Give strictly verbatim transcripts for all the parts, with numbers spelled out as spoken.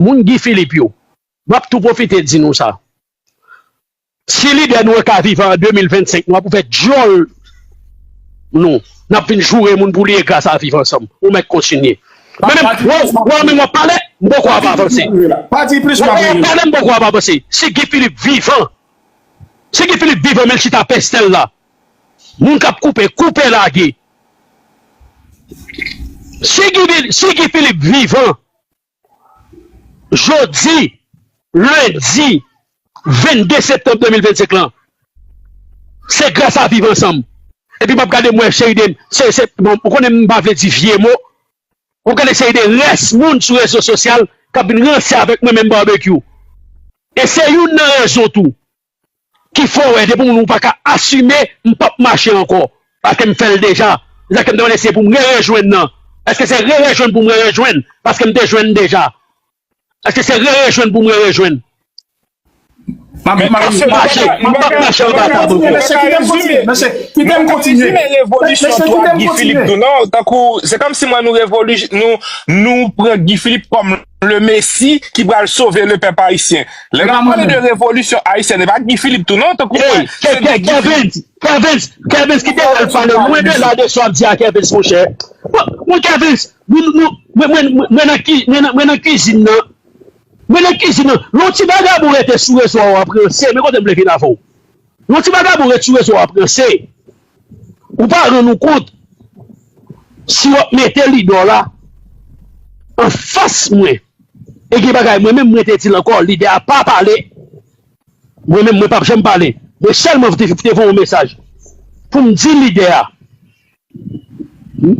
moun Guy Philippe yo, m ap tou pwofite di nou sa. Si lidè nou an ka vivan an de mil vennsenk, nou ap ouvè dyòl nou. N ap vin joure moun pou li e gras a Viv Ansanm. Ou mèt kontinye. Mwen menm, w ap pale, m poko ap avanse. W ap pale, m poko ap avanse. Si Guy Philippe vivan, si Guy Philippe vivan, men l chita pèstèl la. Moun k ap koupe, koupe lage. Si Guy, si Guy Philippe vivan, jodi, lendi vennde septanm de mil vennsenk lan, se gras a Viv Ansanm. Epi m ap gade, m wè Sheridan, se, se, bon, ou konnen m pa vle di vye mo, w ap gade seri de rès moun sou rezo sosyal k ap vin ranse avèk mwen menm Barbecue. E se youn nan rezon tou ki fè w wè depi moun ou pa ka asime, m p ap mache ankò. Paske m fè l deja. Se sa k fè m te mande si se pou m rerejwenn nan. Èske se rerejwenn pou m rerejwenn? Paske m te jwenn deja. Èske se rerejwenn pou m rerejwenn? M ap mache, m ap mache anba tab ankò. Mesye, kite m kontinye. Mesye, kite m kontinye. Mesye, kite m kontinye. Non, tankou, se kòmsi mwen nou revoli-, nou, nou pran Guy Philippe kòm le Messi ki pral sove le pèp ayisyen. Lè n ap pale de revolisyon ayisyèn, e pa Guy Philippe tou non, tankou mwen. Kevens, Kevens, Kevens, kite al pale lwen de la de sa w ap di a Kevens, monchè. Bon, bon, Kevens, nou, nou, mwen, mwen, mwen, mwen nan ki-, mwen nan, mwen nan kizin nan. Mwen nan kizin nan. Yon ti vagabon rete sou rezo a w ap ranse. Men kote m vle vin avè w. Yon ti vagabon rete sou rezo a w ap ranse. Ou pa rann ou kont si w ap mete lidè w la anfas mwen. E gen bagay, mwen menm, mwen te di l ankò, lidè a pa pale. Mwen menm, mwen p ap janm pale. Mwen sèlman te, te voye yon mesaj pou m di lidè a,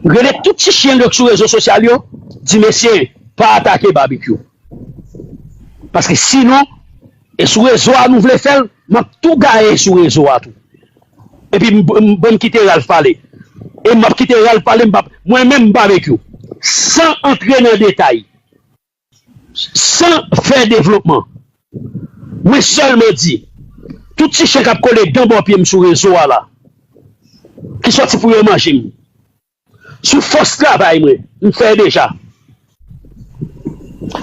rele tout ti chen yo k sou rezo sosyal yo, di, mesye, pa atake Barbecue. Paske sinon, e sou rezo a nou vle fè l, m ap tou gaye sou rezo a tou. Epi m, m, ban m kite Ralph pale. E m ap kite Ralph pale, m p ap, mwen menm Barbecue, san antre nan detay, san fè devlopman, mwen sèlman di, tout ti chen k ap kole dan bò pye m sou rezo a la, ki sòti pou yo manje m, sou fòs travay mwen, m fè deja.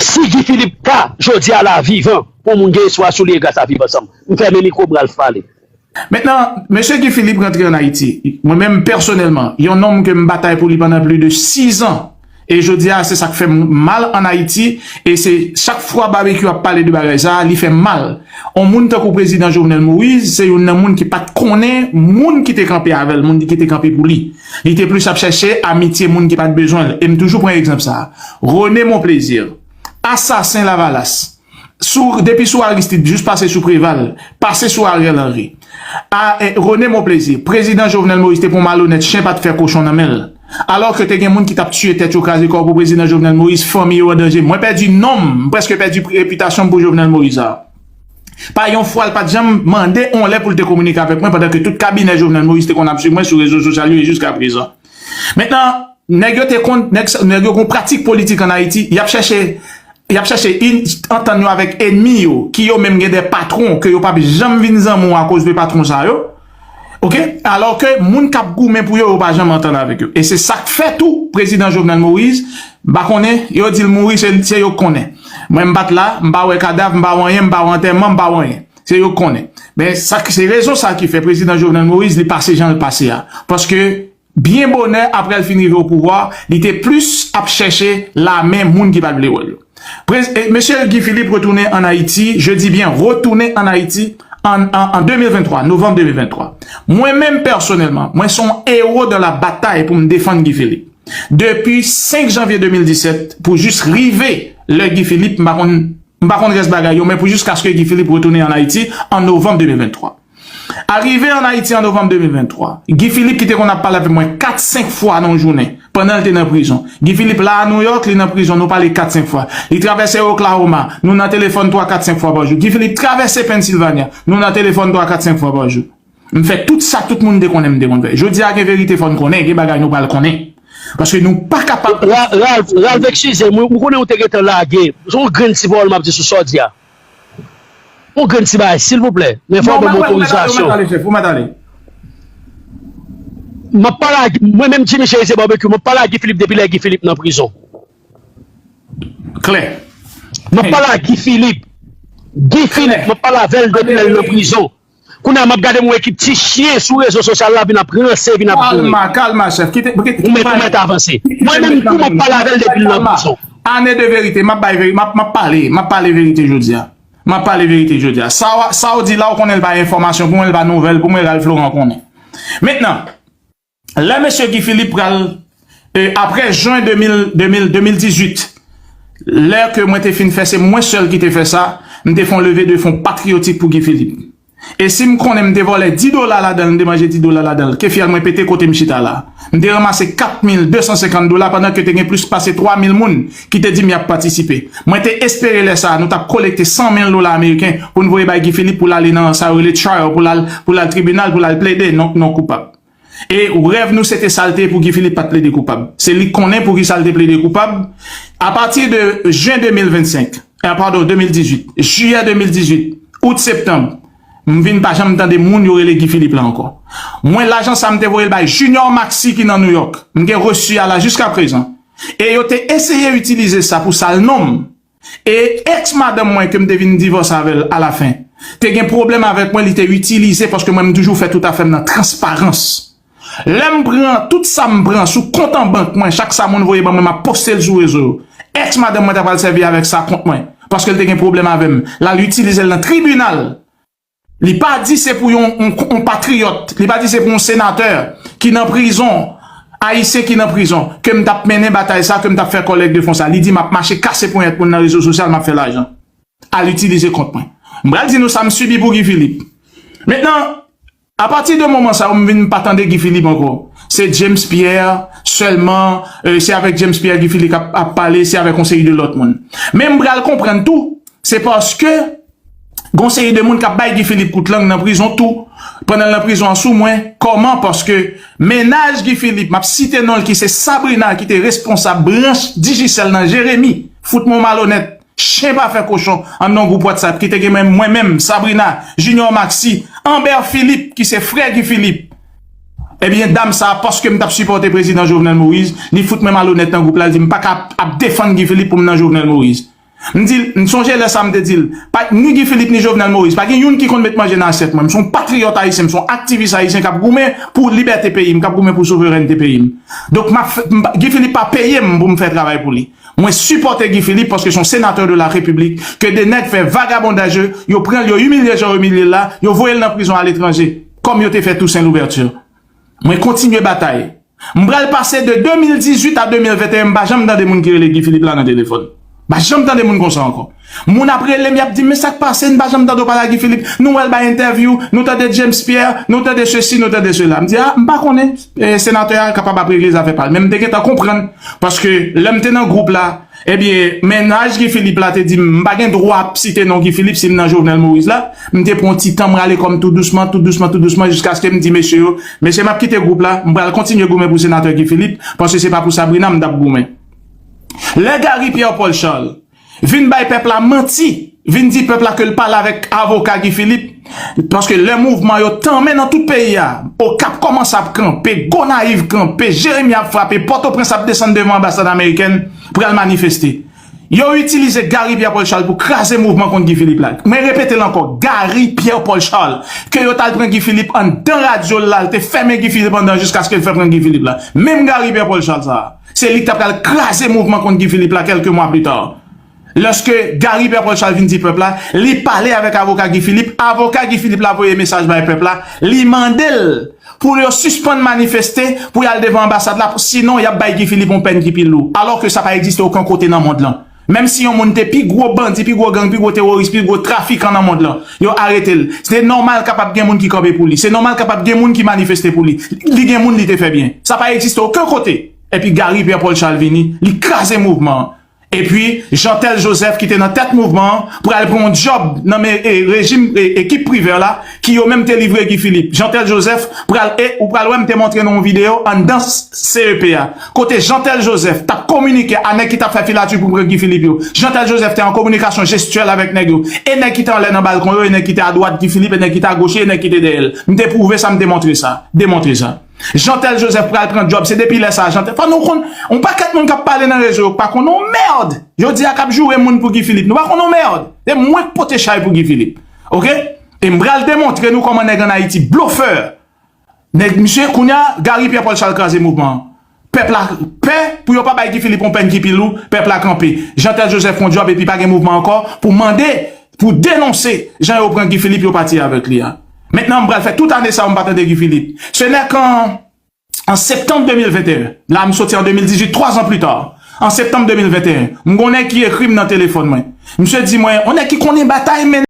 Si Guy Philippe ka, jodi a la, vivan, pou moun gen espwa sou li e gras a Viv Ansanm, m fèmen mikwo m, Ralph pale. Mentnan, mesye Guy Philippe rantre ann Ayiti. Mwen menm, pèsonèlman, yon nonm ke m batay pou li pandan plis de sizan. E jodi a, se sa k fè m mal ann Ayiti. E se chak fwa Barbecue ap pale de bagay sa a, li fè m mal. On moun tankou prezidan Jovenel Moïse, se youn nan moun ki pa t konnen moun ki te kanpe avè l, moun ki te kanpe pou li. Li te plis ap chèche amitye moun ki pa t bezwen l. E m toujou pran egzanp sa a. René Monplaisir, asasen Lavalas. Sou, depi sou Aristide, jis pase sou Preval, pase sou Ariel Henry. A, e, René Monplaisir, prezidan Jovenel Moïse te pran malonèt, chen pa t fè kochon nan men l. Alò ke te gen moun ki t ap tiye tèt yo, kraze kò pou prezidan Jovenel Moïse, fanmi yo an danje. Mwen pèdi non m, m prèske pèdi repitasyon m pou Jovenel Moïse la. Pa yon fwa, l pa t janm mande on lè pou l te kominike avèk mwen, pandan ke tout kabinè Jovenel Moïse te konn ap swiv mwen sou rezo sosyal yo e jiska prezan. Mentnan, nèg yo te konn, nèg, nèg yo gon pratik politik ann Ayiti, y ap chèche, y ap chèche in-, antann yo avèk ènmi yo, ki yo menm gen de patwon, ke yo p ap janm vin zanmi w akoz de patwon sa yo. Oke? Alò ke moun k ap goumen pou yo, yo pa janm antann avèk yo. E se sa k fè tou, prezidan Jovenel Moïse, m pa konnen, yo di l mouri, se, se yo k konnen. Mwen, m pa t la, m pa wè kadav, m pa wè anyen, m pa wè antèman, m pa wè anyen. Se yo k konnen. Men sa k, se rezon sa ki fè prezidan Jovenel Moïse, li pase jan l pase a. Paske, byen bonè, apre l fin rive o pouvwa, li te plis ap chèche lamen moun ki pa t vle wè l yo. Prez-, e, mesye Guy Philippe retounen ann Ayiti, je dis bien retounen ann Ayiti, an, an, an de mil venntwa, novanm de mil venntwa. Mwen menm, pèsonèlman, mwen se yon ewo de la batay pou m defann Guy Philippe. Depi senk janvye de mil disèt, pou jis rive lè Guy Philippe, m pa konn, m pa konn rès bagay yo, men pou jiskaske Guy Philippe retounen ann Ayiti an novanm de mil venntwa. Arive ann Ayiti an novanm de mil venntwa, Guy Philippe ki te konn ap pale avèk mwen kat, senk fwa nan yon jounen, pandan l te nan prizon. Guy Philippe la a New York, li nan prizon, nou pale kat, senk fwa. Li travèse Oklahoma, nou nan telefòn twa, kat, senk fwa pa jou. Guy Philippe travèse Pennsylvania, nou nan telefòn twa, kat, senk fwa pa jou. M fè tout sa tout moun te konnen m te konn fè. Jodi a gen verite fò n konnen, gen bagay nou pral konnen. Paske nou pa kapab. Ra-, Ralph, Ralph, eskize m, wi, m konnen ou te gentan lage. Se yon grenn ti pawòl m ap di sou sa w di a. Yon grenn ti bagay, silvouplè. Men fò w ban m otorizasyon. M ap pale a Guy, mwen menm Jimmy Chérizier Barbecue, m ap pale a Guy Philippe depi lè Guy Philippe nan prizon. Klè. M ap pale a Guy Philippe. Guy Philippe, m ap pale avè l depi lè l nan prizon. Kounye a m ap gade yon ekip ti chyen sou rezo sosyal la vin ap ranse, vin ap boure. Kalma, kalma, chèf. Kite, kite, ou mèt, ou mèt avanse. Mwen menm tou, m ap pale avè l depi l nan prizon. Ane de verite, m ap bay veri-, m ap, m ap pale, m ap pale verite jodi a. M ap pale verite jodi a. Sa w, sa w di la, w konnen l pa enfòmasyon pou mwen, l pa nouvèl pou mwen, Ralph Laurent konnen. Mentnan, lè mesye Guy Philippe pral, e, apre jen de mil, de mil, de mil dizuit, lè ke mwen te fin fè, se mwen sèl ki te fè sa, m te fè yon leve de fon patriyotik pou Guy Philippe. E si m konnen m te vòlè dis dola ladan l, m te manje dis dola ladan l, ke fyèl mwen pete kote m chita la. M te ranmase kat mil de san senkant dola pandan ke te gen plis pase twa mil moun ki te di m y ap patisipe. Mwen te espere lè sa a, nou t ap kolekte san mil dola ameriken pou n voye bay Guy Philippe pou l ale nan sa yo rele trial, pou l al, pou l al tribinal, pou l al plede non, non koupab. E rèv nou se te sa l te ye pou Guy Philippe pa t plede koupab. Se li k konnen poukisa l te plede koupab. Apati de jen de mil vennsenk, eh, padon, de mil dizuit, jiyè de mil dizuit, out, septanm, m vin pa janm tande moun yo rele Guy Philippe la ankò. Mwen, lajan sa m te voye l bay Junior Maxi ki nan New York. M gen resi a la jiska prezan. E yo te eseye itilize sa pou sal non m. E eks madanm mwen ke m te vin divòse avè l alafen, te gen pwoblèm avèk mwen, li te itilize, paske mwen m toujou fè tout afè m nan transparans. Lè m pran tout sa m pran sou kont an bank mwen, chak sa moun voye ban mwen, m ap poste l sou rezo yo. Eks madanm mwen ta pral sèvi avèk sa kont mwen, paske l te gen pwoblèm avè m. L al itilize l nan tribinal. Li pa di se pou yon, yon, yon patriyòt, li pa di se pou yon senatè ki nan prizon, ayisyen ki nan prizon, ke m t ap mennen batay sa, ke m t ap fè kòlèk de fon sa. Li di m ap mache kase ponyèt moun nan rezo sosyal, m ap fè lajan. Al itilize kont mwen. M pral di nou sa m sibi pou Guy Philippe. Mentnan, apati de moman sa yo, m vin pa tande Guy Philippe ankò. Se James Pierre sèlman, e, se avèk James Pierre Guy Philippe ap, ap pale, se avèk yon seri de lòt moun. Men m pral konprann tou, se paske gon seri de moun k ap bay Guy Philippe kout lang nan prizon tou, pandan l nan prizon an sou mwen. Kòman? Paske mennaj Guy Philippe, m ap site non l, ki se Sabrina, ki te responsab branch Digicel nan Jeremi, fout mwen malonèt, chen pa fè kochon, anndan yon gwoup WhatsApp ki te gen mwen, mwen menm, Sabrina, Junior Maxi, Ambert Philippe, ki se frè Guy Philippe. Ebyen, dam sa, paske m t ap sipòte prezidan Jovenel Moïse, li fout mwen malonèt nan gwoup la, li di m pa ka ap, ap defann Guy Philippe pou m nan Jovenel Moïse. M di l, m sonje lè sa m te di l, pa, ni Guy Philippe ni Jovenel Moïse, pa gen youn ki konn met manje nan asyèt mwen. M se yon patriyòt ayisyen, m se yon aktivis ayisyen k ap goumen pou libète peyi m, k ap goumen pou souverènte peyi m. Donk, m ap fè, m pa, Guy Philippe pa peye m pou m fè travay pou li. Mwen sipòte Guy Philippe paske se yon senatè de la Repiblik, ke de nèg fè vagabondaj yo, yo pran l, yo imilye l jan yo imilye l la, yo voye l nan prizon aletranje, kòm yo te fè Toussaint Louverture. Mwen kontinye batay. M pral pase de de mil dizuit a de mil venteyen, m pa janm tande moun ki rele Guy Philippe la nan telefòn. M pa janm tande moun konsa ankò. Moun ap rele m, y ap di m, "Men sa k pase, n pa janm tande w pale a Guy Philippe. Nou wè l bay entèvyou, nou tande James Pierre, nou tande sesi, nou tande sela." M di, "A, m pa konnen. E, senatè a kapab ap regle zafè pa l." Men m te gentan konprann, paske lè m te nan gwoup la, ebyen, mennaj Guy Philippe la te di m, m pa gen dwa ap site non Guy Philippe si m nan Jovenel Moïse la. M te pran yon ti tan, m rale kò m tou dousman, tou dousman, tou dousman, jiskaske m di mesye yo, "Mesye, m ap kite gwoup la, m pral kontinye goumen pou senatè Guy Philippe, paske se pa pou Sabrina m t ap goumen." Lè Gary Pierre Paul Charles vin bay pèp la manti, vin di pèp la ke l pale avèk avoka Guy Philippe, paske lè mouvman yo tanmen nan tout peyi a, Okap kòmanse ap kanpe, Gonayiv kanpe, Jeremi ap frape, Pòtoprens ap desann devan anbasad amerikèn pou y al manifeste. Yo itilize Gary Pierre Paul Charles pou kraze mouvman kont Guy Philippe la. Mwen repete l ankò, Gary Pierre Paul Charles, ke yo t al pran Guy Philippe anndan radyo l la, l te fèmen Guy Philippe anndan jiskaske l fè pran Guy Philippe la. Menm Gary Pierre Paul Charles sa a, se li ki t ap pral kraze mouvman kont Guy Philippe la kèlke mwa pli ta. Lòske Gary Pierre Paul Charles vin di pèp la, li pale avèk avoka Guy Philippe, avoka Guy Philippe la voye mesaj bay pèp la, li mande l pou yo sispann manifeste, pou y al devan anbasad la, sinon y ap bay Guy Philippe yon pèn ki pi lou. Alòske sa pa egziste okenn kote nan mond lan. Menm si yon moun te pi gwo bandi, pi gwo gang, pi gwo teworis, pi gwo trafikan nan mond lan, yo arete l. Se nòmal kapab gen moun ki kanpe pou li. Se nòmal kapab gen moun ki manifeste pou li. Li gen moun li te fè byen. Sa pa egziste okenn kote. Epi Gary Pierre Paul Charles vini, li kraze mouvman an. Epi, Jeantel Joseph ki te nan tèt mouvman an, pral pran yon djòb nan men, e, rejim, e, ekip Privert la, ki yo menm te livre Guy Philippe. Jeantel Joseph, pral, e, ou pral wè m te montre nou yon videyo anndan C E P a, kote Jeantel Joseph t ap kominike a nèg ki t ap fè filati pou pran Guy Philippe yo. Jeantel Joseph te an kominikasyon jestyèl avèk nèg yo. E nèg ki te anlè nan balkon yo, e nèg ki te adwat Guy Philippe, e nèg ki te agoche, e nèg ki te dèyè l. M te pwouve sa, m te montre sa. Demontre sa. Jeantel Joseph pral pran djòb, se depi lè sa a Jeantel. Fò nou konn, yon pakèt moun k ap pale nan rezo yo k pa konn yon mèd. Jodi a k ap joure moun pou Guy Philippe. Nou pa konn yon mèd. Se mwen k pote chay pou Guy Philippe. Oke? E m pral demontre nou kòman nèg ann Ayiti blofè. Nèg misye, kounye a, Gary Pierre Paul Charles kraze mouvman an. Pèp la pè pou yo pa bay Guy Philippe yon pèn ki pi lou, pèp la kanpe. Jeantel Joseph fè yon djòb epi pa gen mouvman ankò pou mande, pou denonse jan yo pran Guy Philippe, yo pati avèk li a. Mentnan, m pral fè tout ane sa yo m pa tande Guy Philippe. Se nèk an, an septanm de mil venteyen, la m soti an de mil dizuit, twa zan pli ta, an septanm de mil venteyen, m gon nèg ki ekri m nan telefòn mwen. Misye di mwen, yon nèg ki konnen batay, men